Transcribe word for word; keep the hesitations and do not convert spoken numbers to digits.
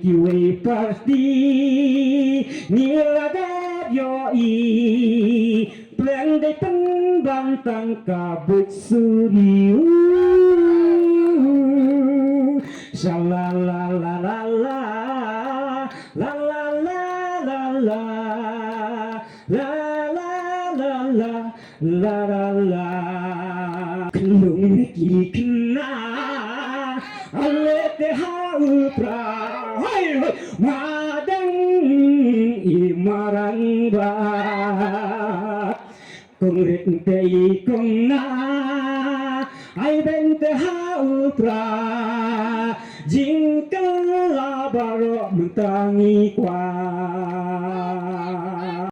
Kiwei parti ngi la dep ïohi, pleng dei pynban tang ka buit suri. Sha la la la la la, la la la la la, la la la la, la la la. Khlung ne ki khynnah, ale te ha u pra, hoi hoi, ma dang i marang ba. Kong rit te i kong na, ai ben te ha u pra.